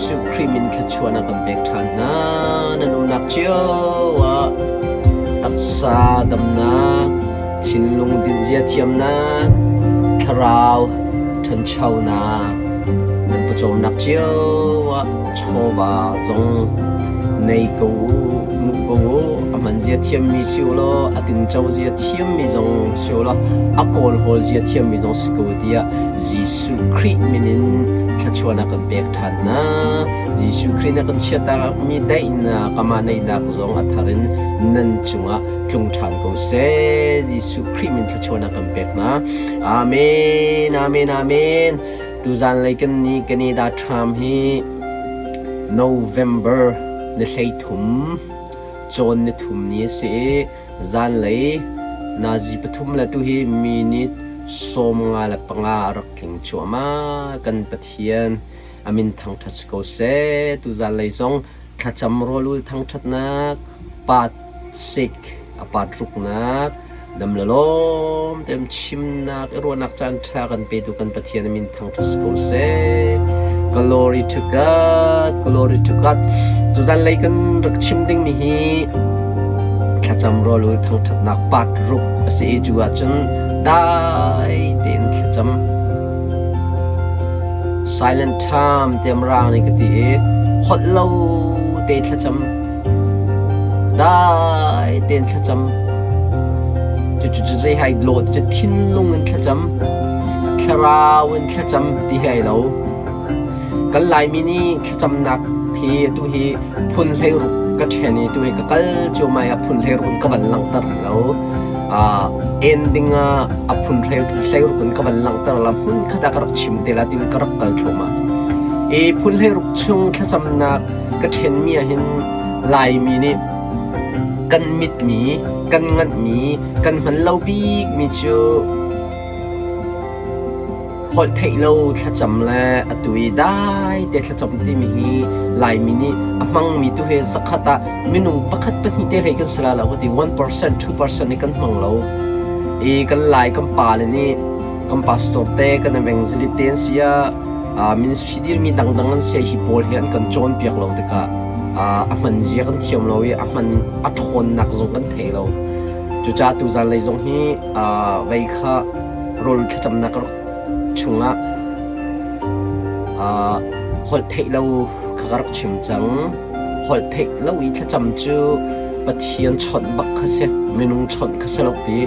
Jesuh Khrih min thluachuahnak kan pek ṭhan hna. Nan umnak cio ah taksa damnak, thinlung dinzia thiamnak, thlarau ṭhanchonak, nan pawcawmnak cio ah chawva zong nei ko u, hmuh ko u. A hmanzia thiammi si u law, a tinco zia thiammi zong si u law, a kawlhawl zia thiammi zong si ko u tiah Jesuh Khrih min in thluachuahnak kan pek ṭhan hna. Jesuh Khrih nih a kan chiahtakmi daihnak, amah neihnak zong a thar in nan cungah tlung ṭhan ko seh. Jesuh Khrih min thluachuahnak kan pek hna. Amen, amen, amen. Tuzan lei kan ni Canada Trump hi November ni 13 cawn ni thum ni a si i zanlei nazi pathum le tu hi minute 55 a rak tling cuahmah. Kan Pathian a min thangṭhat si ko seh. Tuzan lei zong thlacam rawlul thangṭhatnak part sik a part ruknak dam le lawm tein chimnak i ruahnak caan ṭha kan petu kan Pathian a min thangṭhat si ko seh. Glory to God, glory to God. Tuzan lei kan rak chim dingmi hi thlacam rawlul thangṭhatnak part ruk a si i cu ahcun dai tein thlacam silent time tiam rang nih ka ti i holh lo te thlacam Dai tein thlacam. Cucu zei hai law ti cu thinlung in thlacam, thlarau in thlacam ti hi ai lo. Kan Laimi nih thlacamnak hi atu hi phun 16 ka ṭhen i tu hi ka kal cuahmah i a phun 16 in ka van langhter lo. Ending ah a phun 16 in ka van langhter la hmun khat ah ka rak chim te la tiin ka rak kal thluahmah. I phun 16 chung thlacamnak ka ṭhenmi ah hin Laimi nih kan mitmi, kan nganhmi, kan hman lo bikmi cu holh theih lo thlacam le atu i dai te thlacam timi hi Laimi nih a hmangmi tu hi zakhat ah minung pakhat pahnih te hlei kan si la lo ka ti 1% 2% nih kan hmang lo. I kan Lai kan pale nih kan pastor te kan evangelist te an si ah ministry dirmi dangdang an si hi pawl hi an kan cawnpiak lo tikah a hman zia kan thiam lo i a hman a ṭhawnnak zong kan thei lo. Cucaah tuzan lei zong hi vei kha rawl thlacamnak chungah holh theih lo kha ka rak chim cang. Holh theih lo i thlacam cu Pathian chawnh bak kha si, minung chawnh kha si lo ti.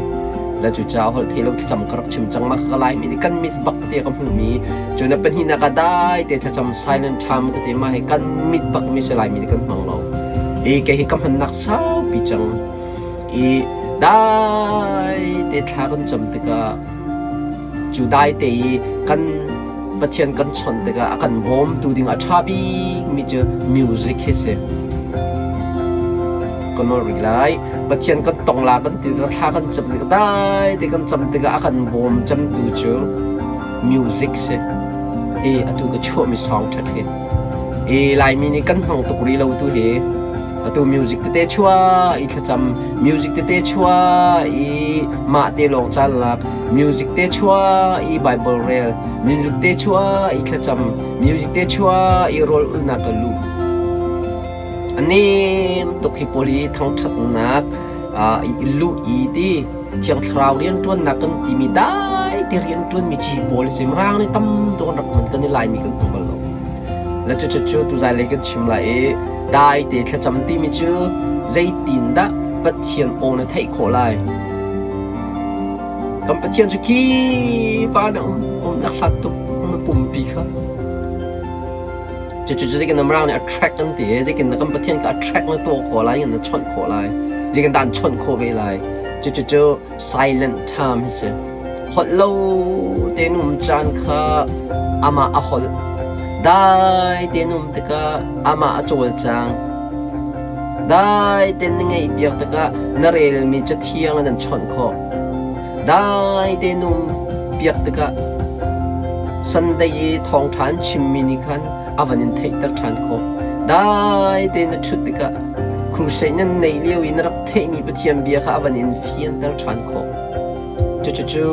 Le cucaah holh theih lo thlacam ka rak chim cang ma ka Laimi nih kan mit bak ti ka hmuhmi. Cu na pahnihnak ah dai te thlacam silent time ka ti ma hi kan mit bak mi si Laimi nih kan hmang lo. I kei hi ka hmannak saupi cang. I dai te thla kan cam tikah cu dai te i kan Pathian kan chawnh tikah a kan bawmtu ding a ṭha bikmi cu music hi si. Ka nawl rih lai. Pathian kan tong la kan ti tikah thla kan cam tikah dai te kan cam tikah a kan bawm cemtu cu music si. I atu ka chuahmi song ṭhat hi. I Laimi nih kan hmang tuk rih lo tu hi. Atu music tete chuah i thlacam, music tete chuah i mah te lawng caan lak, music te chuah i Bible rel, music te chuah i thlacam, music te chuah i rawl ulnak ka luh. A nem tuk hi pawl hi thangṭhatnak i luh i ti Thiang Thlarau rianṭuannak kan timi dai te rianṭuanmi ci pawl hi si Mirang nih tam tuk an rak hman kan i Laimi kan hmu bal lo. Le cucu tuzai lei kan chim lai i dai te thlacam timi cu zeitindah Pathian aw na theih khawh lai? Kan Pathian cu khi pa na um umnak hlat tuk na pumpi kha. Cucu zeitin na Mirang nih attract an ti i zeitin na kan Pathian kha attract na tuah khawh lai, na chawnh khawh lai, zeitin dah an chawnh khawh ve lai. Cucu cu silent time hi si. Holh lo tein um caan kha amah a holh. Dai tein um tikah amah a cawlcang. Dai tein na ngaihpiak tikah na relmi cathiang in an chawnh khawh. Dai tein um piak tikah Sunday i thawngṭha an chimmi nih khan a van in theihter ṭhan khawh. Dai tein na ṭhut tikah crusade nan neih lio i na rak theihmi Pathian bia kha a van in fianter ṭhan khawh. Cucu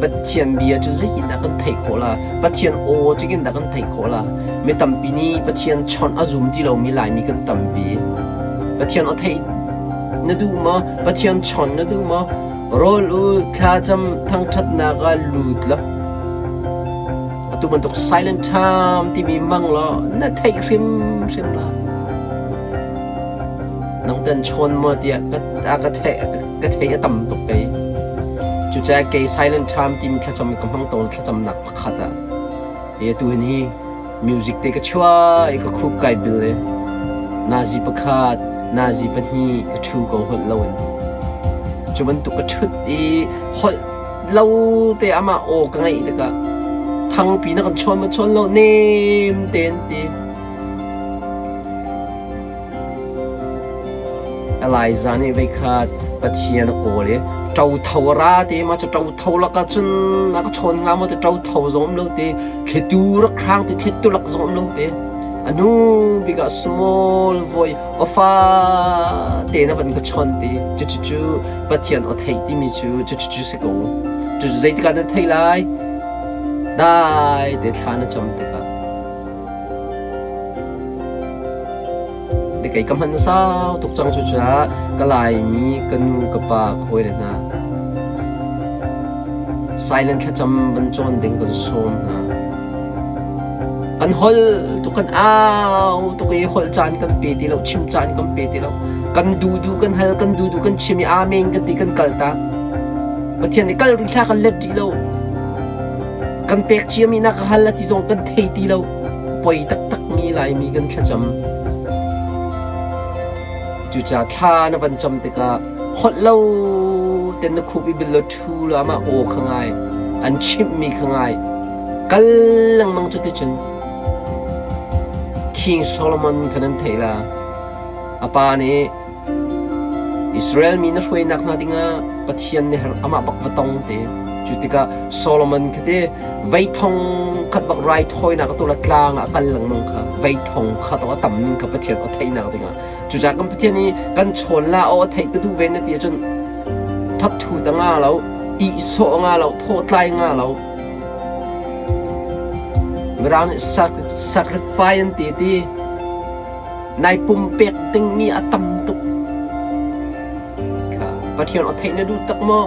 Pathian bia cu zeitindah kan theih khawh la? Pathian aw zeitindah kan theih khawh la? Mi tampi nih Pathian chawnh a zum ti lomi Laimi kan tampi. Pathian aw theih na duh maw? Pathian chawnh na duh maw? Rawl u thlacam thangṭhatnak ah lut law atu bantuk silent time timi mang law na theih hrimhrim la. Nang tan chawn maw tiah ka ka theih ka thei a tam tuk kei. Cucaah kei silent time timi thlacam ka hmang tawn thlacamnak pakhat ah. Hi atu hin hi music te ka chuah i ka khup kai bil i nazi pakhat, nazi pahnih ka ṭhu ko holh loin. Cu bantuk ka ṭhut i holh lo te amah aw ka ngaih tikah thangpi na kan chawn ma chawn lo nem tein ti. Elijah nih voikhat Pathian a kawl i ṭotho a ra ti mah cu ṭotho lakah cun a ka chawn hnga maw ti ṭotho zong um lo ti thlitu rak hrang ti thlitu lak zong um lo ti a hnu bik ah small voice aw fate in a van ka chawnh ti cucu Pathian aw theih timi cu cucu si ko cucu zeitikah na theih lai dai te thla na cam tikah Kei ka hman sau tuk cang cucaah ka Laimi ka nu ka pa ka hawile hna silent thlacam van cawn ding kan sawm hna. Kan holh tuk kan au tuk i holh caan kan pe ti lo chim caan kan pe ti lo kan dudu kan hal kan dudu kan chim i amen kan ti kan kal tak. Pathian nih kal rih hlah kan let rih lo. Kan pek ciami na ka hal a ti zong kan thei ti lo. Poi taktakmi Laimi kan thlacam. Cucaah thla na van cam tikah holh lo ten na khup i bil law ṭhu law amah aw kha ngai, an chimhmi kha ngai. Kal lengmang cu ticun King Solomon kha nan theih la. A pa nih Israel mi na hruainak hna dingah Pathian nih amah bak va tong te. Cu tikah Solomon kha te vei thong khat bak raithawinak a tuah tlang ah a kal lengmang kha vei thong khat a tam ning kha Pathian aw theihnak dingah. Cucaah kan Pathian i kan chawn la aw a theih ka duh ve na ti ahcun thatthu ta nga lo, ihsawh nga lo, thawhtlai nga lo. Mirang nih sacrifice an ti ti. Nai pumpek dingmi a tam tuk. Kha Pathian aw theih na duh tak maw?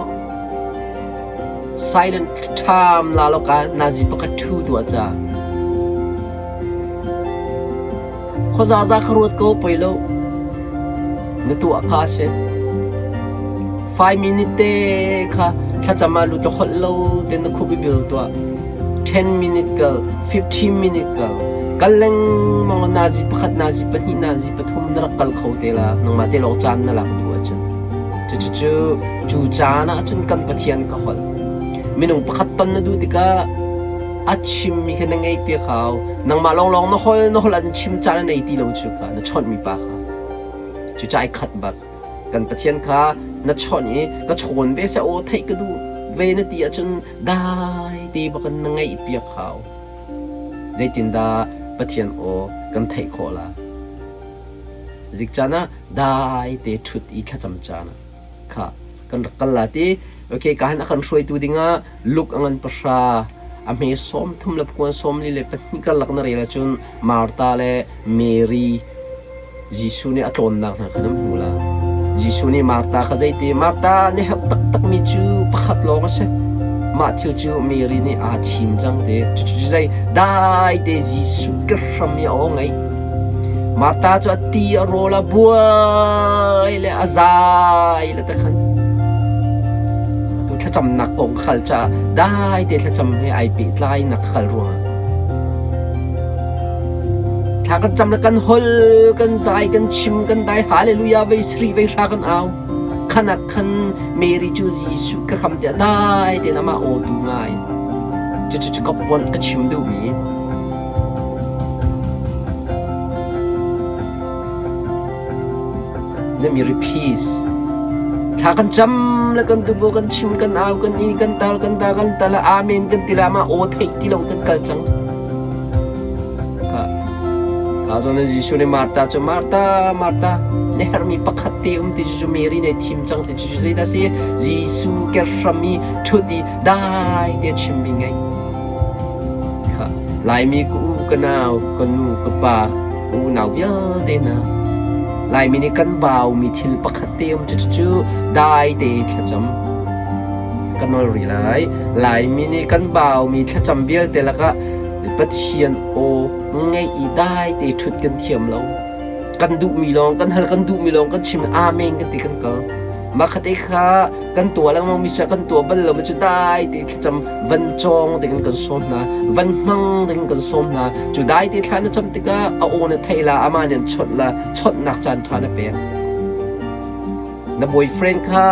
Silent ṭham la lo ka nazi pakhat ṭhu tuah ca. Khuazaza kha ruat ko poi lo. Na tuah ka si. 5 minute te kha thlacam ah lut la holh lo te na khup i bil tuah. 10 minute kal, 15 minute kal. Kal lengmang law nazi pakhat, nazi pahnih, nazi pathum na rak kal kho te la. Nangmah te lawng caan na lak duh ahcun. Cucu cu caan ahcun kan Pathian ka holh. Minung pakhat ton na duh tikah a chimmi kha na ngeih piak hau. Nangmah lawnglawng na holh, na holh an chim caan a nei ti lo cu kha na chawnhmi pa kha. Cucaah ai khat bak. Kan Pathian kha na chawnh i ka chawn ve seh aw theih ka duh ve na ti ahcun dai te bak in na ngaih piak hau. Zeitindah Pathian aw kan theih khawh la? Zik caan ah dai te ṭhut i thlacam caan ah kha kan rak kal la ti. Okay, ka han a kan hruaitu dingah Luke a ngan pahra a hme sawm thum le phuan sawm li le pahnih karlak na rel ahcun Martha le Mary Jesuh nih a tlawnnak hna kha nan hmu la. Jesuh nih Martha kha zeiti Martha na herh taktakmi cu pakhat lawng a si. Mah thil cu Mary nih aa thim cang te. Cucu zei dai te Jesuh ka hram i a aw ngaih. Martha cu a ti a rawl a buai le a zai le te khan. Atu thlacamnak kong khal caah dai te thlacam he ai pehtlai nak khal ruangah Thla kan cam le kan hol, kan zai, kan chim, kan dai, hallelujah vei sri vei hra kan au. Khanak khan Mary cu Jesuh ka hram tiah dai tein amah aw tu ngai. Cucu cu ka puan ka chim duhmi. Let me repeat. Thla kan cam le kan tubo kan chim kan au kan i kan tal kan da kan tal amen kan ti la ma aw theih ti lo kan kal cang. Ka. Cun Jesuh nih Martha cu, Martha, Martha, na herhmi pakhat te um ti cu Mary nih thim cang ti cu zeidah a si? Jesuh kehram i ṭhut i dai te chimmi ngei. Kha Laimi ka u, ka nau, ka nu, ka pa, ka unau vialte hna. Laimi nih kan baumi thil pakhat te um cucu dai te thlacam ka nawl rih lai. Laimi nih kan baumi thlacam vialte lakah Pathian aw ngeih i dai te ṭhut kan thiam lo. Kan duhmi lawng kan hal, kan duhmi lawng kan chim, amen kan ti kan kal. Mah khate kha kan tuah lengmang mi kan tuah bal lo mi cu dai te thlacam van cawng ding kan sawm hna, van hmang ding kan sawm hna. Cu dai te thla na cam tikah a aw na theih la, amah nih an chawnh la, chawnhnak caan ṭha na pek. Na boyfriend kha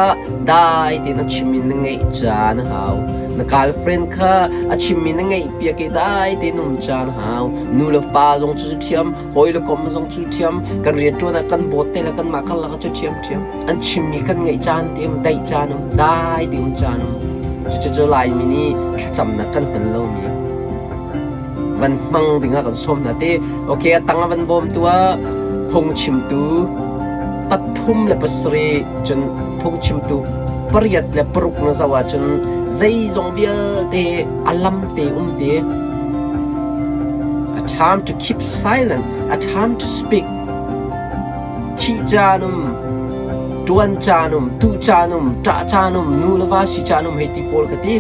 dai tein a chimmi na ngeih caan a hau. Na girlfriend kha a chimmi na ngeihpiak i dai tein um caan a hau. Nu le pa zong cu thiam, hawi le kom zong cu thiam, kan rianṭuan ah kan bawt te le kanmah karlak ah cu ṭhiamṭhiam. An chimmi kan ngeih caan te um, daih caan um, dai te um caan um. Cucu Laimi nih thlacamnak kan hman lomi van hmang dingah kan sawm hna te. Okay, a tang a van bawmtu ah phungchimtu 37 cun phungchimtu 86 na zoh ahcun zeizong vialte a lam te um te. A time to keep silent, a time to speak. Thih caan um, ṭuan caan um, tuh caan um, ṭah caan um, nu le va si caan um hei ti pawl kha ti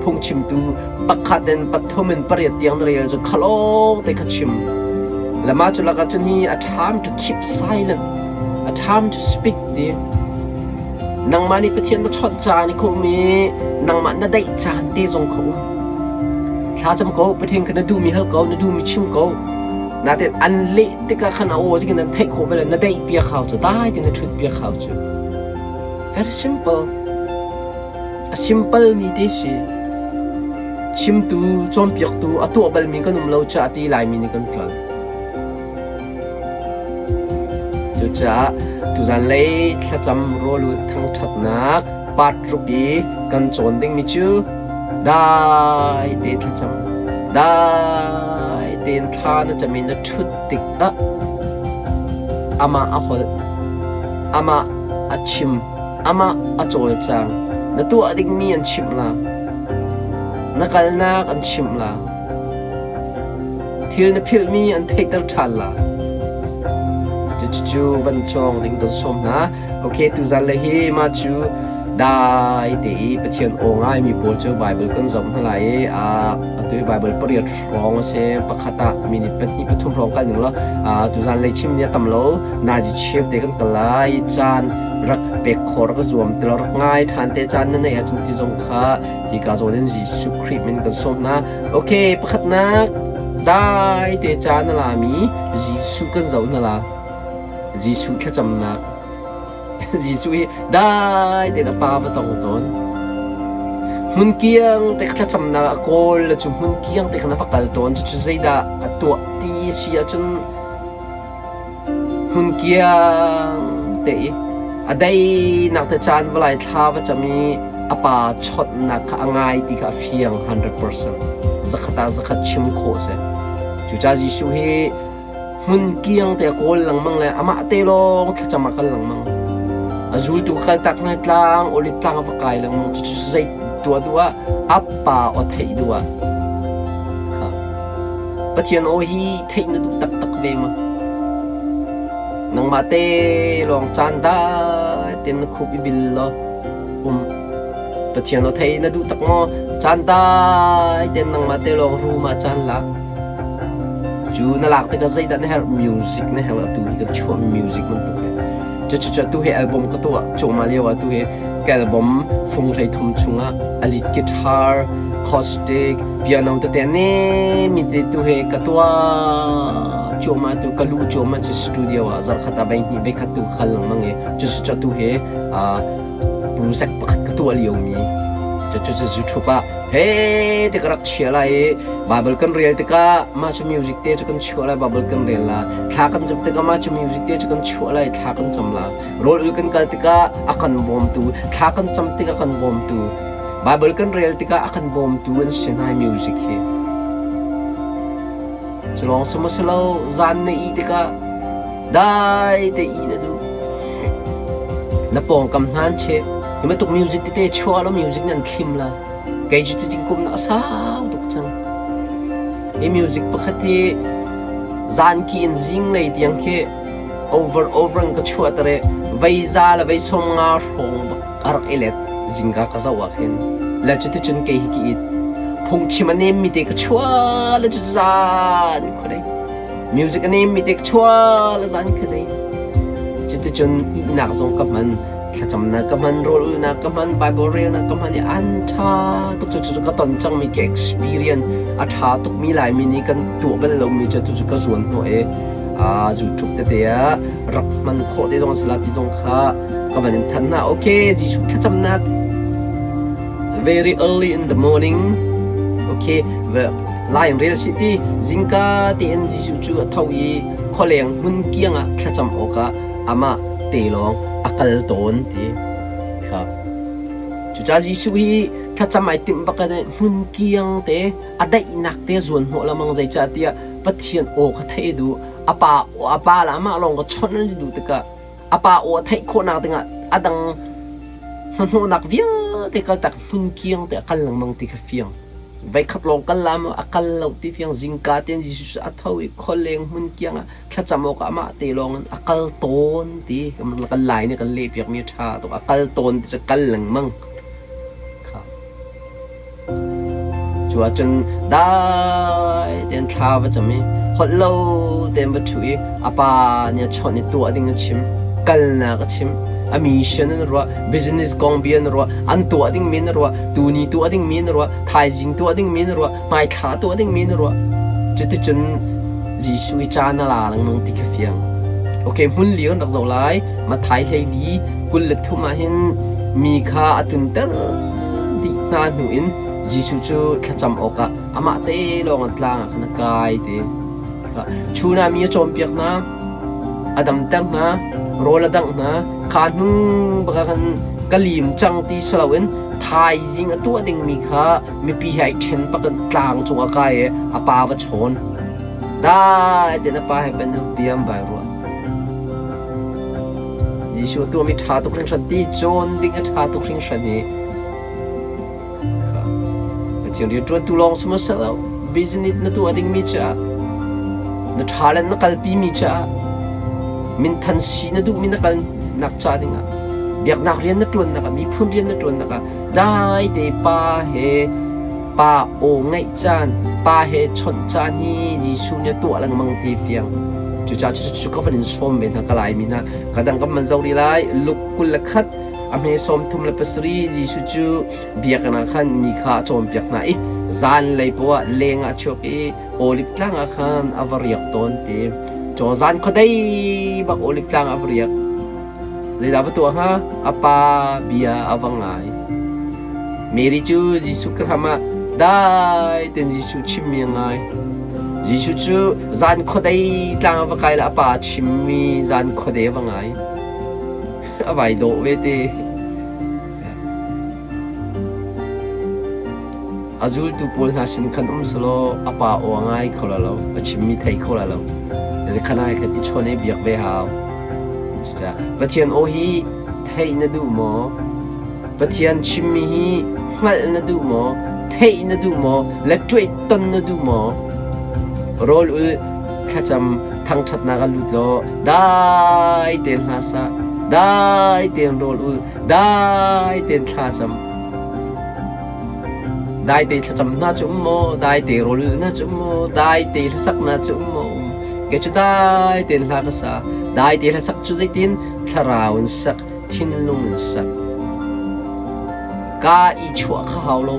phungchimtu pakhat in pathum in pariat tiang na rel cu khalawng te kha chim. Le mah cu lakah cun hi a time to keep silent, a time to speak ti. Nangmah nih Pathian na chawnh caan i kho um i nangmah na daih caan te zong kha um. Thlacam ko, Pathian kha na duhmi hal ko, na duhmi chim ko. Natin an leh tikah khan a aw zikin an theih khawh ve le na daih piak hau cu, dai tein na ṭhut piak hau cu. Very simple. A simple mi te si. Chimtu, cawnpiaktu, a tuah balmi kan um lo caah ti Laimi nih kan tlol. Cucaah tuzan lei thlacam rawlulh thangṭhatnak part ruk i kan cawn dingmi cu dai te thlacam, dai tein thla na cam i na ṭhut tikah amah a holh, amah a chim, amah a cawlcang, na tuah dingmi an chimh la, na kalnak an chimh la. Thil na philhmi an theihter ṭhan la. Cucu van cawng ding kan sawm hna. Okay, tuzan le hi mah cu dai te i Pathian aw ngaimi pawl cu Bible kan zoh hna lai i atu hi Bible pariat hrawng a si. Pakhat ah minute pahnih pathum hrawng kal ning law tuzan lei chim ni a tam lo. Nazi chef te kan kal lai. Caan rak pek khawh rak zuam ti rak ngai ṭhan te caan na neih ahcun ti zong kha hika zawn in Jesuh Khrih min kan sawm hna. Okay, pakhatnak dai te ca na lami Jesuh kan zoh na la. Jesuh thlacamnak. Jesuh hi dai tein a pa va tong tawn. Hmun kiang te thlacamnak a kawl le cu hmun kiang te khan a va kal tawn. Cucu zeidah a tuah ti si ahcun Hmunkiang te i a deinak te caan vawlei thla va cam i a pa chawnhnak kha a ngai ti kha a fiang 100%. Zakhat ah zakhat chim khawh a si. Cucaah Jesuh hi hmunkiang te a kawl lengmang le amah te lawng thlacam ah kal lengmang. A zultu kha kaltak hna tlang, oliv tlang a va kai lengmang. Cucu zei tuah duh ah a pa aw theih duh ah kha Pathian aw hi theih na duh taktak ve ma? Nangmah te lawng caan dai tein na khup i bil law um. Pathian aw thei na duh tak maw? Caan dai tein nangmah te lawng room ah caan lak. Cu na lak tikah zeidah na herh? Music na herh atu hi kan chuahmi music bantuk hi. Cucu atu hi album ka tuah cuahmah lio ah atu hi ka album fung 13 chungah a lead guitar, acoustic, piano tete a nemi te tu hi ka tuah cuahmah tu ka luh cuahmah cu studio ah zarkhat ah voi hnih voi khat tu ka kal lengmang i cucu atu hi project pakhat ka tuah liomi cucu YouTube ah he ti ka rak chia lai i Bible kan rel tikah mah cu music te cu kan chuah lai Bible kan rel la thla kan cam tikah mah cu music te cu kan chuah lai thla kan cam la rawl ul kan kal tikah a kan bawmtu thla kan cam tikah kan bawmtu Bible kan rel tikah a kan bawmtu an si hna music hi. Cu lawng si maw si lo, zan na ih tikah dai te ih na duh. Na pawngkam hna an cheh. Hi bantuk music tete chuah lo music nan thlim la. Kei cu cutin kum na a sau tuk cang. Hi music pakhat hi zan ki in zinglei tiang khi over over in ka chuah tere vei za le vei som nga hrawng bak a rak i let zingka ka zoh ah khin le cuticun kei hi ki it phungchim a nem mi te ka chuah le cu zan khuadei music a nem mi te ka chuah le zan khuadei cuticun ihnak zong ka hman thlacamnak ka hman rawlulnak ka hman bible relnak ka hman i an ṭha tuk cu cu ka ton cangmi ka experience a ṭha tukmi laimi nih kan tuah bal lomi cu tu cu ka zuan hnawh i YouTube tete ah rak hman khawh te zong a si la ti zong kha ka van in thanh hna. Okay, Jesuh thlacamnak very early in the morning. Okay, lai in rel si ti zingka tein Jesuh cu a tho i khualeng hmun kiang ah thlacam awkah amah te lawng a kal tawn ti kha. Cucaah Jesuh hi thlacam ai timh bak in hmun kiang te a daihnak te zuan hnawh lengmang zeicahtiah Pathian aw kha theih a duh. A pa a pa le amah lawng ka chawnh an duh tikah a pa aw a theih khawhnak dingah a dang hnahnawhnak vialte kaltak hmun kiang te a kal lengmang ti kha fiang. Voikhat lawng kal la maw a kal lo ti fiang zingka tein Jesuh cu a tho i khualeng hmun kiang ah thlacam awkah amah te lawng in a kal tawn ti kan lai nih kan lehpiakmi a ṭha tuk a kal tawn ti cu kal lengmang kha. Cu ahcun dai tein thla va cam i holh lo tein va ṭhu i a pa nih a chawnh i tuah ding a chim, kalnak a chim, a mission an ruah, business kong bia an ruah, an tuah dingmi an ruah, tuni tuah dingmi an ruah, thaizing tuah dingmi an ruah, hmaithla tuah dingmi an ruah. Cuticun Jesuh i caan a la lengmang ti kha fiang. Okay, hmun li kan rak zoh lai. Matthai 14 23 ah hin mi kha a tunter dih hna hnu in Jesuh cu thlacam awkah amah te lawng an tlang ah khan a kai ti. Chun ah mi a cawnpiak hna, a damter hna, rawl a dangh hna. Kha hnu bak ah khan ka lim cang ti si loin thaizing a tuah dingmi kha mipi he ai ṭhen bak in tlang cung a kai i a pa va chawn. Dai tein a pa he ben biam vai ruah. Jesuh a tuahmi ṭha tuk hringhran ti cawn ding a ṭha tuk hringhran i Pathian rianṭuantu lawng si maw si lo business na tuah dingmi caah na talent na kalpimi caah minthan si na duhmi na kalnak ca dingah biaknak rian na ṭuannak ah miphun rian na ṭuannak ah dai te pa he Pa aw ngaih caan, pa he chawnh caan hi Jesuh nih a tuah lengmang ti fiang. Cucaah cucu ka van in sawm ve hna ka Laimi hna. Ka dang kan van zoh rih lai. Luke 21 a hme 37 Jesuh cu biakinn ah khan mi kha a cawnpiak hna i zanlei poah leng ah a chuak i Olive tlang ah khan a va riak tawn ti. Caw zan khuadei bak Olive tlang ah a va riak. Zeidah va tuah hnga? A pa bia a va ngai. Mary cu Jesuh ka hram ah dai tein Jesuh chimmi a ngai. Jesuh cu zan khuadei tlang a va kai le a pa chimmi zan khuadei a va ngai. A vai dawh ve te. A zultu pawl hna sin khan um selaw a pa aw a ngai kho la lo, a chimmi thei kho la lo. Khan ai khan i chawn i biak ve hau. Cucaah Pathian aw hi theih na duh maw? Pathian chimmi hi hngalh na duh maw? Theih na duh maw? Le ṭuaih ton na duh maw? Rawl ul thlacam thangṭhatnak ah lut law dai tein hla sa, dai tein rawl ul, dai tein thlacam. Dai te thlacam hna cu um maw? Dai te rawl ul hna cu um maw? Dai te hlasak hna cu um maw? Um. Kei cu dai tein hla ka sa. Dai te hlasak cu zeitin? Thlarau in sak, thinlung in sak. Ka i chuah kha hau lo.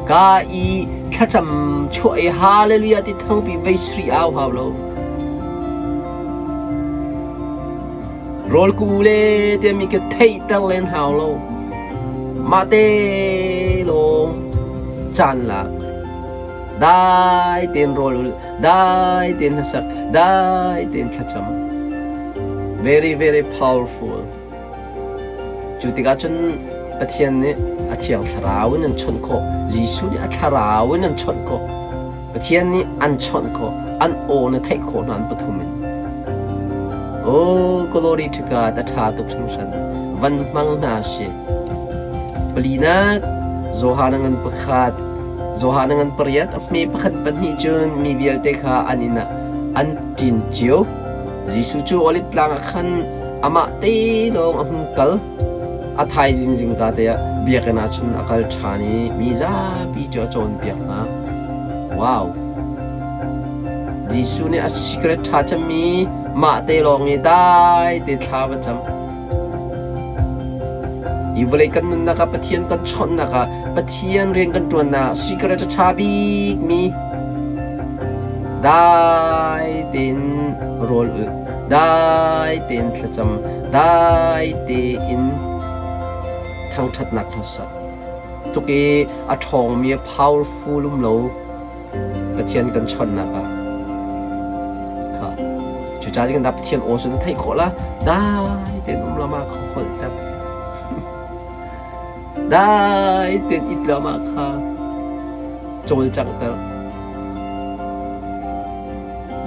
Ka i thlacam chuah i hallelujah ti thangpi vei sri au hau lo. Rawl ku le timi ka theihter len hau lo. Mah te lawng caan lak. Dai tein rawl ul, dai tein hlasak, dai tein thlacam. Very very powerful. Cu tikah cun Pathian nih a thiang thlarau in an chawnh khawh. Jesuh nih a thlarau in an chawnh khawh. Pathian nih an chawnh khawh, an aw na theih khawh hna an pathum in. Oh, glory to God, a ṭha tuk hringhran. Van hmang hna si. Palinak, Johan a ngan pakhat, Johan a ngan pariat, a hme pakhat pahnih cun mi vialte kha an inn ah an ṭin cio. Jesuh cu Oliv tlang ah khan amah te lawng a hung kal. A thaizing zingka te ah biakinn ah cun a kal ṭhan i mi zapi cu a cawnpiak hna. Wow! Jesuh nih a secret ṭha cemmi mah te lawng i dai te thla va cam. Hi vawlei kan nunnak ah Pathian kan chawnhnak ah Pathian rian kan ṭuannak ah secret a ṭha bikmi dai tein rawl ulh, dai tein thlacam, dai tein thangṭhatnak hla sak. Tluk i a ṭhawngmi a powerful um lo Pathian kan chawnhnak ah. Kha. Cucaah kan dah Pathian aw cu na theih khawh la dai tein um la mah kha holh ter. Dai tein it la mah kha cawlcanghter.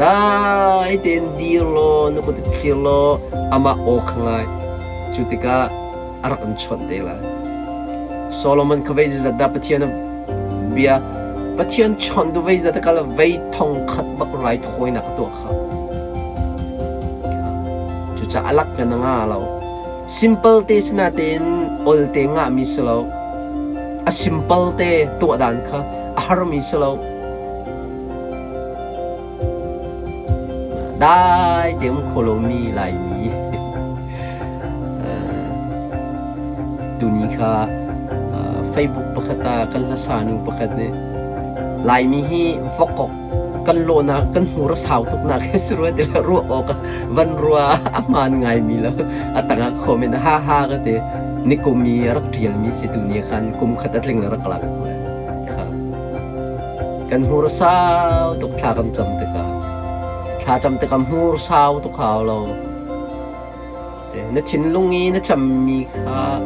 Dai tein dir law na kut thlir law amah aw kha ngai. Cu tikah a rak in chawnh te lai. Solomon kha vei zat dah Pathian bia Pathian chawnh du vei zat kal vei thong khat bak rai thawinak a tuah kha. Cucaah alak kan nga lo. Simple te sinatein ol te ngahmi si lo. A simple te tuah dan kha a harmi si lo. Dai te um kho lomi Laimi. Tuni kha Facebook pakhat ah kan hlasa nu pakhat nih Laimi hi vokok kan lawhnak kan hmur a sau tuk nak he si rua ti le ruah awk van rua a hmaan ngaimi lo a tangah comment ha ha ka ti nikum i rak ṭialmi si tuni khan kum khat a tling le rak lang kha kan hmur a sau tuk thla kan cam tikah thla cam tikah hmur sau tuk hau lo Na thinlung i na cammi kha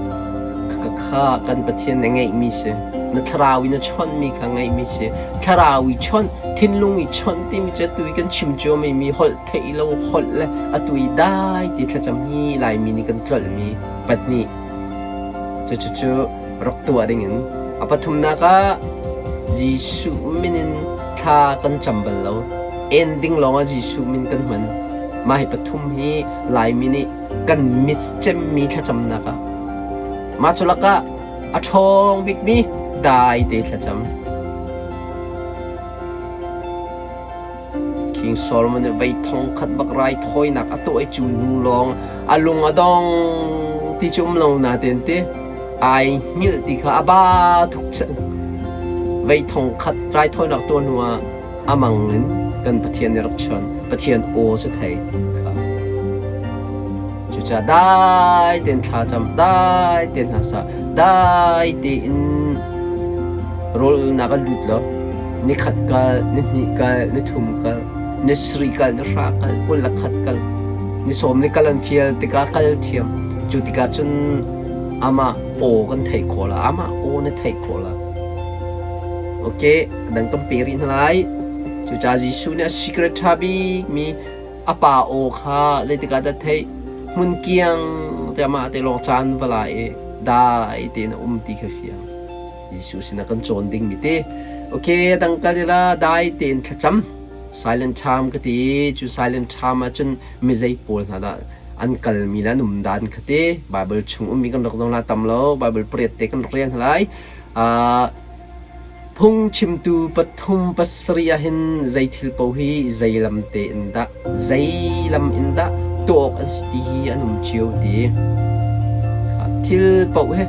kha kan Pathian na ngeihmi si. Na thlarau i na chawnhmi kha ngeihmi si. Thlarau i chawnh, thinlung i chawnh timi cu atu i kan chim cuahmah mi holh theih lo holh le atu i dai ti thlacam hi Laimi nih kan tlolhmi pahnih. Cucu rak tuah dingin a pathumnak ah Jesuh min in thla kan cam bal lo. Ending lawngah Jesuh min kan hman. Mah hi pathum hi Laimi nih kan mit cemmi thlacamnak ah mah cu lakah a ṭhawng bikmi dai te thlacam. King Solomon nih vei thong khat bak raithawinak a tuah i cu hnu lawng a lung a dong ti cu um lo nain ti ai hngilh ti kha a ba tuk cang. Vei thong khat raithawinak tuah hnu ah a mang in kan Pathian nih rak chon. Pathian aw cu thei. Cucaah dai tein thla cam, dai tein hna sa, dai tein rawlnak ah lut law nikhat kal, nihnih kal, nithum kal, nisarih kal, nihra kal, 21 kal, ni sawm ni kal an fial tikah kal thiam. Cu tikah cun amah aw kan theih khawh la, amah aw na theih khawh la. Okay, dang kan pe rih hna lai. Cucaah Jesuh nih a secret ṭha bikmi a pa aw kha zeitik ah dah theih? Hmun kiang te amah te lawng caan va la i dai tein a um ti kha fiang. Jesuh sinah kan cawn dingmi te. Okay, dang kal ila dai tein thlacam. Silent time ka ti. Cu silent time ahcun mizei pawl hna dah an kalmi le an um dan kha te Bible chung ummi kan rak zong la tam lo. Bible pariat te kan rak rel hna lai. Phungchimtu pathum pasarih ahhin zei thil paoh hi zei lam tein dah zei lam in dah tuah awk an si ti hi an um cio ti. Thil paoh hi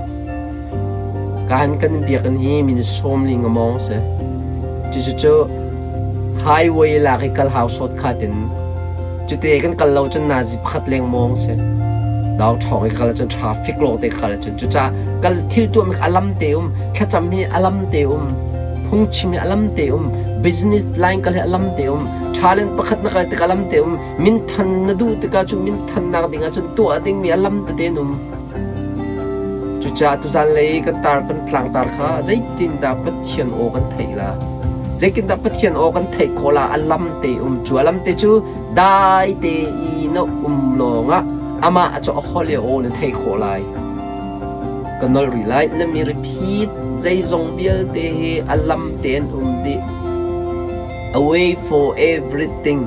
kaan kan biakinn hi min sawmli ngamawng si. Cucu highway lak i kal hau sawt khat in Cute kan kal lo cun nazi pakhat lengmawng si. Dawng ṭhawng i kal cun traffic lawng te kal cun cucaah kal thil tuah mi a lam te um, thlacam hi a lam te um, phungchim hi a lam te um, business line kal hi a lam te um, talent pakhat na kal tik a lam te um, minthan na duh tikah cu minthannak ding ah cun tuah dingmi a lam tete an um. Cucaah tuzan lei kan tar kan tlangtar kha zeitindah Pathian aw kan theih la? Zeitindah Pathian aw kan theih khawh la? A lam te um cu a lam te cu dai te i na um lawngah amah cu a holh i a aw na theih khawh lai. Ka nolh rih lai. Na mi repeat zeizong vialte hi a lam te an um dih. A way for everything.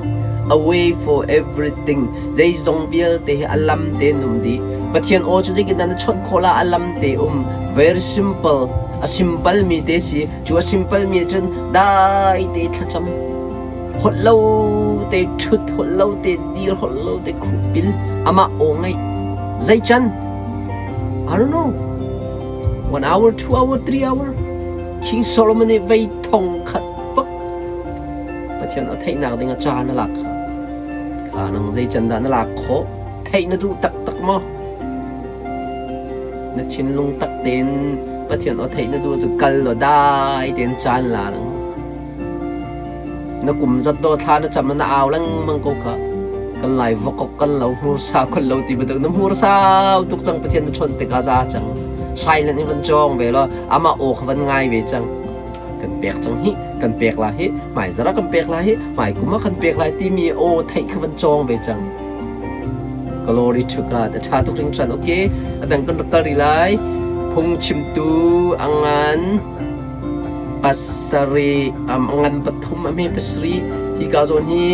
A way for everything. Zeizong vialte hi a lam te an um dih. Pathian aw cu zeitindah na chawnh khawh la? A lam te um. Very simple. A simple mi te si. Cu a simple mi cun dai te thlacam. Holh lo te ṭhut, holh lo te dir, holh lo te khuhpil, amah aw ngaih. Zei can? I don't know. 1 hour, 2 hour, 3 hour. King Solomon nih vei thong khat bak Pathian a theihnak ding a caan a lak kha. Kha nang zei can dah na lak khawh? Theih na duh taktak maw? Na thinlung tak tein Pathian aw theih na duh cu kal law dai tein caan la nang. Na kum zat daw thla na cam na au lengmang ko kha. Kan lai vokok kan lo hmur sau kan lo ti bantuk na hmur sau tuk cang Pathian na chawnh tikah za cang. Silent in van cawng ve law amah aw kha van ngai ve cang. Kan pek cang hi, kan pek la hi, hmai zarh ah kan pek la hi, hmai kum ah kan pek lai timi aw theih kha van cawng ve cang. Glory to God. A ṭha tuk hringhran. Okay, a dang kan rak kal rih lai. Phungchimtu a ngan pasarih, a ngan pathum, a hme pasarih. Hika zawn hi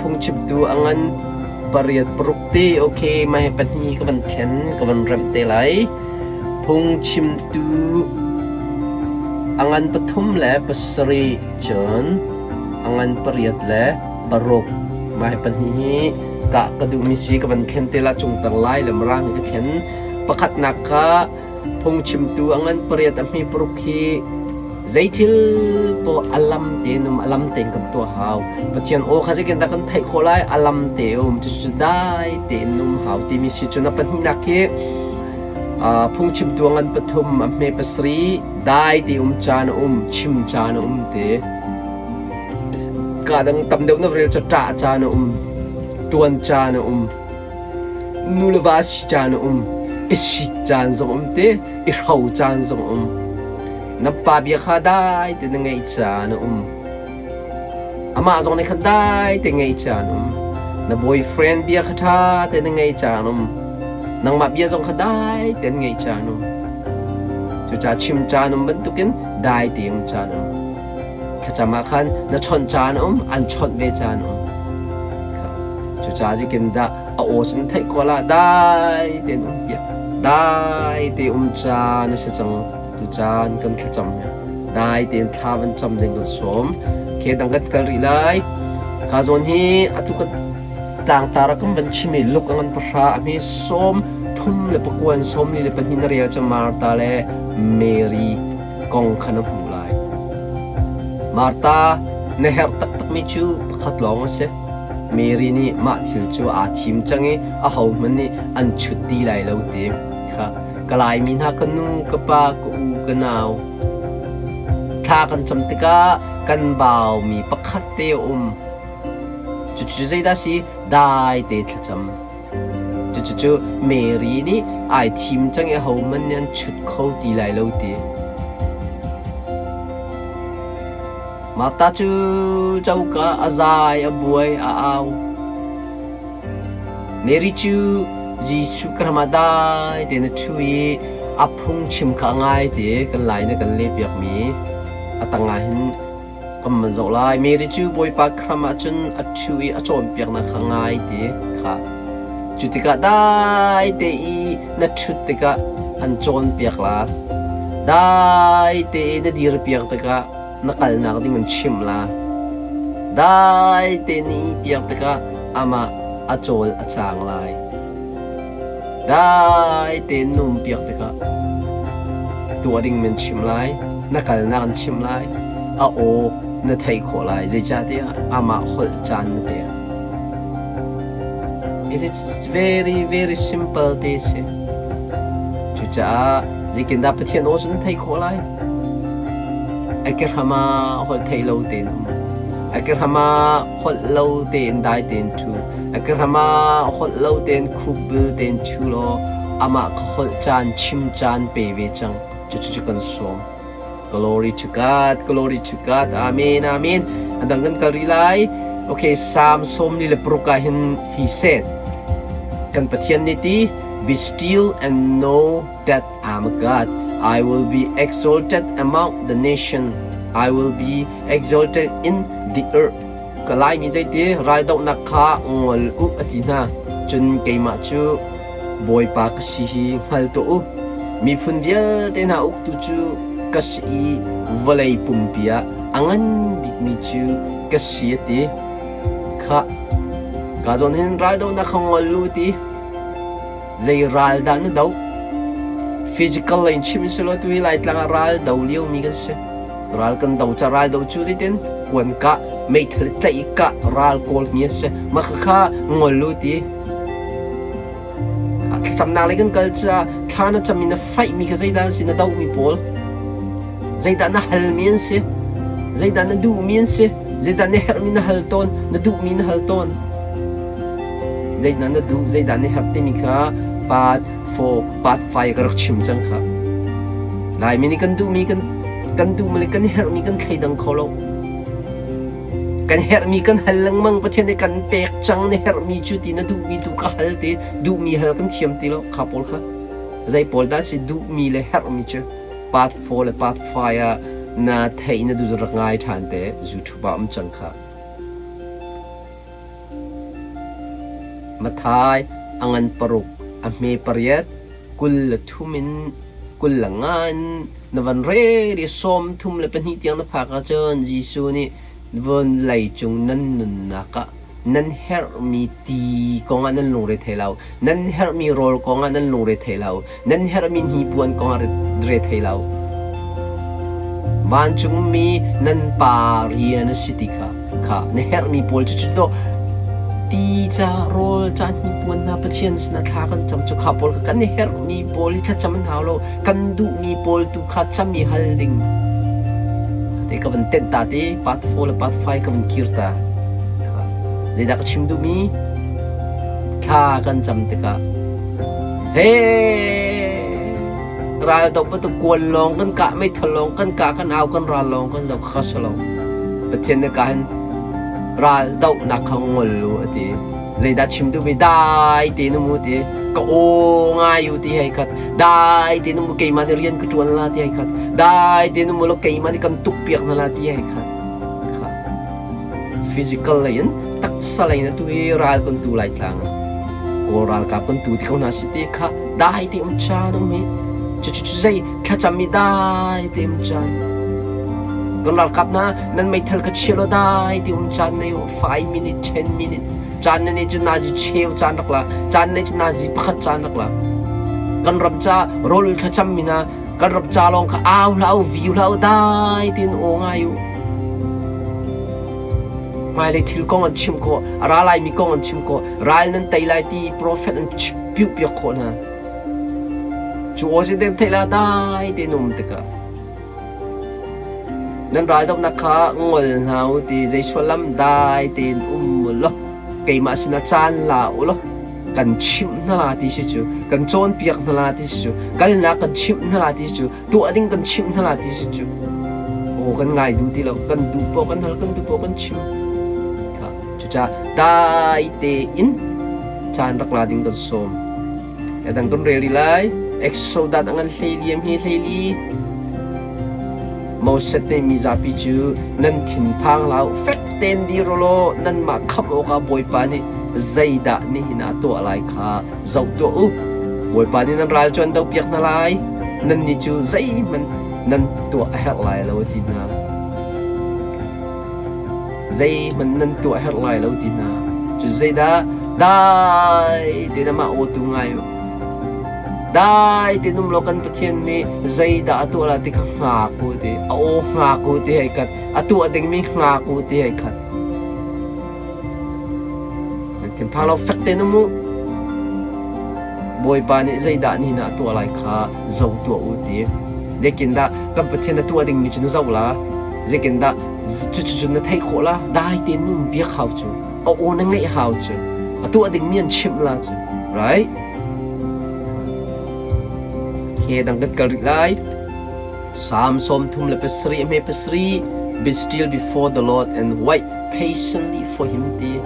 phungchimtu a ngan pariat paruk te. Okay, mah hi pahnih ka van thlen, ka van remh te lai. Phungchimtu a ngan pathum le pasarih cun a ngan pariat le paruk. Mah hi pahnih hi kah ka duhmi si ka van thlen te la cungtang lai le mirang hi ka thlen. Pakhatnak kha phungchimtu a ngan pariat a hme paruk hi zeithil paoh a lam tein um a lam tein kan tuah hau. Pathian aw kha zeitindah kan theih khawh lai? A lam te um cucu dai tein um hau timi si. Cun a pahnihnak hi phungchimtu a ngan pathum a hme pasarih dai te um caan a um chim caan a um te. Ka dang tam deuh na rel cu ṭah caan a um, ṭuan caan a um, nu le va si caan a um, i sik caan zong um te, i hro caan zong um. Na pa bia kha dai te na ngaih caan a um. Amah zong nih khan dai te ngaih caan um. Na boyfriend bia kha ṭha te na ngaih caan um. Nangmah bia zong kha dai te na ngaih caan um. Cucaah chim caan um bantukin dai te um caan um. Thlacam ah khan na chawnh caan a um, an chawnh ve caan a um. Cucaah zikin dah a aw cun theih khawh lah dai tein um piak. Dai te um caan a si cang. Tu caan kan thlacam hi. Dai tein thla van cam ding kan sawm. Ke dang kan kal rih lai. Ka zawn hi atu kan tlangtar ah kan van chim i luk a ngan pahra a hme sawm thum le pakuan sawm li le pahnih na rel cu Martha le Mary kong kha na hmuh lai. Martha, na herh taktakmi cu pakhat lawng a si. Mary nih mah thil cu aa thim cang i ahohmanh nih an chut ti lai lo ti kha ka Laimi hna ka nu, ka pa, ka u, ka nau. Thla kan cam tikah kan baumi pakhat te a um. Cucu zeidah si? Dai te thlacam. Cucu Mary nih ai thim cang i ahohmanh nih an chut kho ti lai lo ti. Martha cu coka a zai, a buai, a au. Mary cu Jesuh ka ram ah dai tein a ṭhu i a phungchim kha a ngai ti kan lai na kan lehpiakmi a tangah hin Kan man zoh lai. Mary cu Bawipa hram ah cun a ṭhu i a cawnpiaknak kha ngai ti kha. Cu tikah dai te i na ṭhut tikah an cawnpiak la. Dai te i na dirpiak tikah na kalnak ding an chimh la. Dai te na ihpiak tikah amah a cawl a caang lai. Dai tein na umpiak tikah tuah ding nan chimh lai, na kalnak an chimh lai, a aw na theih khawh lai, zeicahtiah amah holh caan na pek. It is very very simple te si. Cucaah zeitindah Pathian aw cu na theih khawh lai? A ke hram ah holh theih lo tein um. A ke hram ah holh lo tein dai tein ṭhu. A ke hram ah holh lo tein khupbil tein ṭhu law amah kha holh caan chim caan pe ve cang. Cucu kan sawm. Glory to God, glory to God. Amen, amen. A dang kan kal rih lai. Okay, Psalm 46 ah hin he said, Kan Pathian nih ti, Be still and know that I'm a God. I will be exalted among the nation. I will be exalted in the earth. Ka Laimi zeiti raldohnak kha ngol u a ti hna. Cun keimah cu Bawipa ka si hi hngal tuah u. Miphun vialte hna uktu cu ka si i vawlei pumpi ah a ngan bikmi cu ka si a ti. Khah, ka zawn hin raldohnak kha ngol u a ti. Zei ral dah na doh? Physical lei in chim selaw tuhi Laitlang ah ral do liomi kan si. Ral kan do ca ral do cu zeitin kuan kah, meithal tlaih i kah ral kawl hi a si. Mah khakha ngol u ti. Thlacamnak lei kan kal caah thla na cam i na faihmi kha zeidah an si? Na dohmi pawl? Zeidah na halmi an si? Zeidah na duhmi an si? Zeidah na herhmi na hal tawn? Na duhmi na hal tawn? Zeidah na duh? Zeidah na herh timi kha part 4, part 5 ka rak chim cang kha. Laimi nih kan duhmi kan kan duhmi le kan herhmi kan thleidang kho lo. Kan herhmi kan hal lengmang Pathian nih kan pek cang na herhmi cu ti na duhmi tu ka hal ti duhmi hal kan thiam ti lo kha pawl kha zei pawl dah si duhmi le herhmi cu part 4 le part 5 ah na theih na duh rak ngai ṭhan te YouTube ah um cang kha Mathai a ngan paruk a hme pariat 23 in 25 in na van rel i 32 tiang na phak ahcun Jesuh nih vawleicung nan nunnak ah nan herhmi ti kongah nan lungre thei lo, nan herhmi rawl kongah nan lungre thei lo, nan herhmi hnipuan kongah re thei lo. Vancungmi nan Pa rian a si ti kha kha na herhmi pawl cu cu ti ca rawl ca hnipuan hna Pathian sinah thla kan cam cu kha pawl kha kan herhmi pawl hi thlacam an hau lo kan duhmi pawl tu kha cam i hal ding te ka van tenh ta te part 4 le part 5 ka van kir ta zeidah ka chim duhmi thla kan cam tikah he ral doh bantuk kuan lawng kan kah meithal lawng kan kah kan au kan ral lawng kan zoh kha si lo Pathian nih ka hin ral dohnak kha ngol u a ti zeidah chim duhmi dai tein um u ti ka aw ngai u ti hei khat dai tein um u keimah nih rian ka ṭuan la ti hei khat dai tein um u law keimah nih kan tuk piak hna la ti hei khat physical lei in taksa lei in atu hi ral kan tu lai tlang ah Kawl ralkap kan tu ti ko hna si ti kha dai te um caan um hi cu cu cu zei thlacam i dai te um caan kan ralkap hna nan meithal ka chia lo dai te um caan nei 5 minute 10 minute caan na nei cu nazi cheu caan rak la caan nei cu nazi pakhat caan rak la kan ram ca rawl thlacam mi na kan ram ca lawng kha au hlah u viu hlah u dai tin aw ngai u Hmailei thil kong an chimh khawh, a ra laimi kong an chimh khawh, ral nan tei lai ti profet an piuhpiak khawh hna. Cu aw cu theih la dai tein um tikah nan raldohnak kha ngol hna u ti zei sullam dai tein um u law keimah sinah caan la u law kan chimh hna la ti si cu kan cawnpiak hna la ti si cu kalnak kan chimh hna la ti si cu tuah ding kan chimh hna la ti si cu aw kan ngai duh ti lo kan duh poh kan hal kan duh poh kan chim kha cucaah dai tein caan rak la ding kan sawm adang kan rel rih lai Exodus a ngan hleiliam hi hleili Moses nih mi zapi cu nan thinphang hlah u fek tein dir u law nanmah khamh awkah Bawipa nih zeidah nihin ah tuah lai kha zoh tuah u. Bawipa nih nan ral cu an dohpiak hna lai, nannih cu zeihmanh nan tuah a herh lai lo, a ti hna. Zeihmanh nan tuah a herh lai lo, ti hna. Cu zeidah dai tein amah aw tu ngai u. Dai tein um law kan Pathian nih zeidah a tuah lai ti kha hngak u ti. A aw hngak u ti hei khat. A tuah dingmi hngak u ti hei khat. Nan thinphang lo fek tein um u. Bawipa nih zeidah nihin ah a tuah lai kha zoh tuah u ti. Zeitindah kan Pathian na tuah dingmi cu na zoh la? Zeitindah cucu na theih khawh la? Dai tein um biak hau cu. A aw na ngaih hau cu. A tuah dingmi an chimh la cu. Right? Okay, dang kan kal rih lai. Psalm 37 hme pasarih Be still before the Lord and wait patiently for him ti.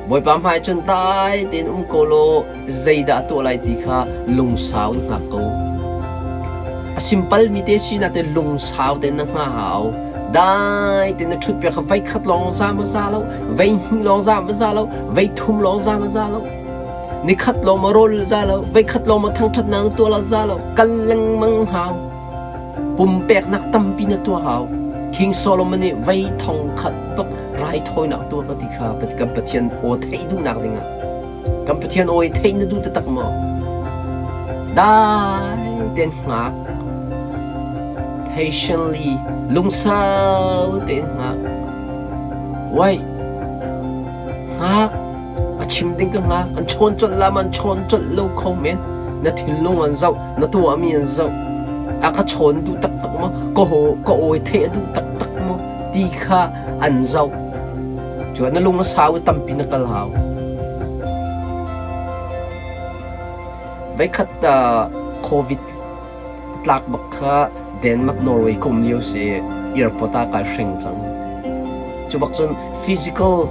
Bawipa hmai cun dai tein um ko law zeidah a tuah lai ti kha lungsau in hngak ko. A simpal mi te si na te lungsau tein na hngah hau. Dai tein na ṭhut piak kha voi khat lawng za ma za lo, voi hnih lawng za ma za lo, voi thum lawng za ma za lo. Nikhat lawng ma rawl za lo, voi khat lawng ma thangṭhatnak na tuah la za lo, kal lengmang hau. Pumpeknak tampi na tuah hau. King Solomon nih vei thong khat bak raithawinak tuah ka ti kha kan Pathian aw theih duhnak dingah. Kan Pathian aw hi theih na duh taktak maw? Dai tein hngak. Patiently, lungsau tein hngak. Wai, hngak. A chim ding ka hngak. An chawn colh la ma an chawn colh lo kho men. Na thinlung an zoh, na tuahmi an zoh. A ka chawn duh taktak maw? Ka ho ka awi theih a duh taktak maw? Ti kha an zoh. Cu na lung a sau i tampi na kal hau. Voikhat COVID a tlak bak kha Denmark Norway ka um lio si airport ah kai hreng cang. Cu bak cun physical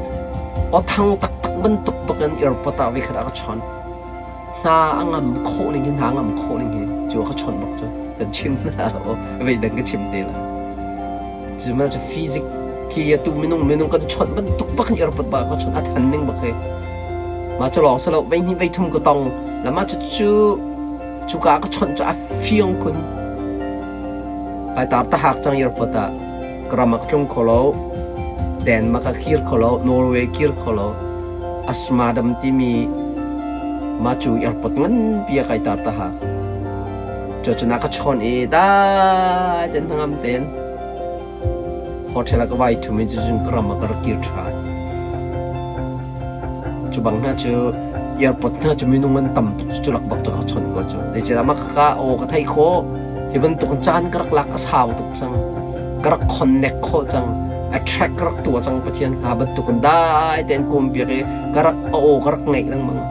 awthang taktak bantuk bak in airport ah voikhat ah ka chawnh. Hna a ngam khawh ning hi hna a ngam khawh ning hi cu ka chawnh bak cu kan chim hna lo vei dang ka chim te lai. Cu ma cu physic khi atu minung minung kan chawnh bantuk bak in airport ba ka chawnh a than ning bak hi. Ma cu lawng si lo vei hnih vei thum ka tong la ma cu cu cuka ka chawnh cu a fiang kun. Ai tar ta hak cang airport ah ka ram ah ka tlung kho lo Denmark ah kir kho lo Norway kir kho lo Asmadam timi mah cu airport nganpi ah kai tar ta ha. Cucun a ka chawnh i dai tein hnangam tein hotel ah ka vai ṭhum i cucun ka ram ah ka rak kir ṭhan. Cu bang hna cu airport hna cu minung an tam tuk cu lak bak cu ka chawnh ko cu. Zeicahtiah mah khakha aw ka theih khawh. Hi bantuk in caan ka rak lak a sau tuk cang. Ka rak connect khawh cang. Attract ka rak tuah cang Pathian kha bantuk in dai tein ka um piak i ka rak a aw ka rak ngaih lengmang.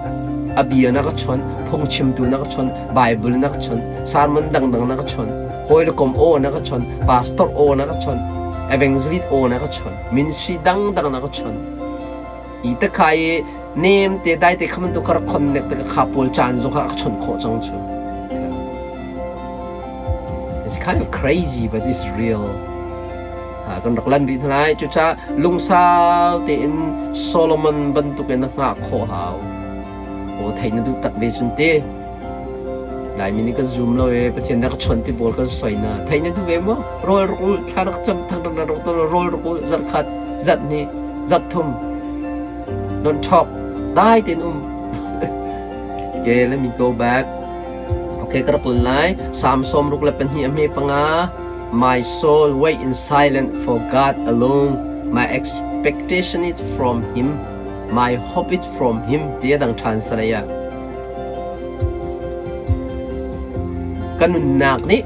A bia na ka chawnh, phungchimtu na ka chawnh, Bible na ka chawnh, sermon dangdang na ka chawnh, hawi le kom aw na ka chawnh, pastor aw na ka chawnh, evangelist aw na ka chawnh, ministry dangdang na ka chawnh. I takha i nem te dai te kha bantuk ka rak connect te ka kha pawl caan zong kha a ka chawnh khawh cang cu. It's kind of crazy but it's real. Kan rak lan rih hna lai. Cucaah lungsau tein Solomon bantukin na hngah khawh hau. Aw theih na duh tak ve cun ti. Laimi nih kan zum lo e Pathian na ka chawnh ti pawl kan soi na. Theih na duh ve maw? Rawl rak ul, thla rak cam, thang rak rak rawl rak ul, zarh khat, zarh hnih, zarh thum. Don't talk. Dai tein um. Okay, let me go back. Okay, ka rak lai. Psalm 62 a hme panga. My soul wait in silence for God alone. My expectation is from Him. My hope is from Him. Ti a dang ṭhan salai ah. Ka nunnak nih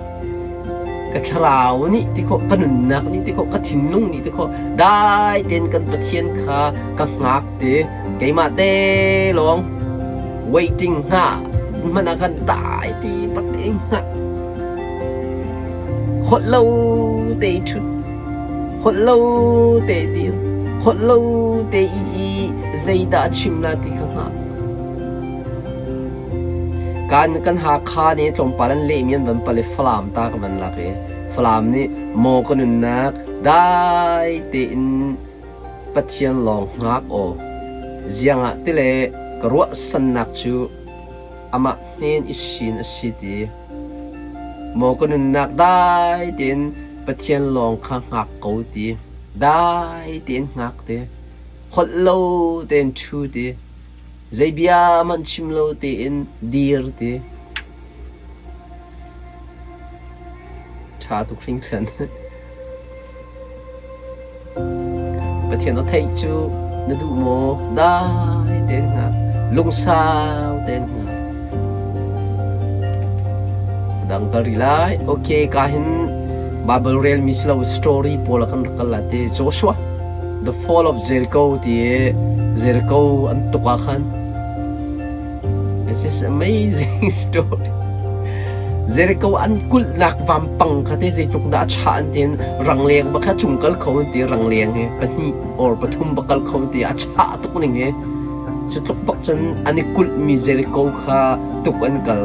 ka thlarau nih ti khawh, ka nunnak nih ti khawh, ka thinlung nih ti khawh, dai tein kan Pathian kha ka hngak ti keimah te lawng waiting hngah hmanh ah khan dai ti bak in hngah. Holh lo te i ṭhut, holh lo te i dir, holh lo te i i zeidah a chim la ti kha hngah. Kan kan Hakha nih tlawmpal an lehmi an van pal i Falam ta ka van lak i Falam nih maw ka nunnak dai tein Pathian lawng hngak aw. Ziangah tile ka ruahsannak cu amah hnen i sin a si ti. Maw ka nunnak dai tein Pathian lawng kha hngak ko ti. Dai tein hngak ti. Holh lo tein ṭhu ti. Zei bia hmanh chim lo tein dir ti. Ṭha tuk hringhran. Pathian aw theih cu na duh maw? Dai tein hngak. Lungsau tein hngak. Dang kal rih lai. Okay, ka hin Bible rel mi si lo story pawl ah kan rak kal la ti. Joshua, the fall of Jericho ti Jericho an tuk ah khan This is amazing story. Jericho an kulhnak vampang kha te zeitluk dah a chah an tiin rangleng bak kha cung kal kho an ti rangleng hi pahnih or pathum bak kal kho an ti a chah tuk ning hi. Cu tluk bak cun an i kulhmi Jericho kha tuk an kal.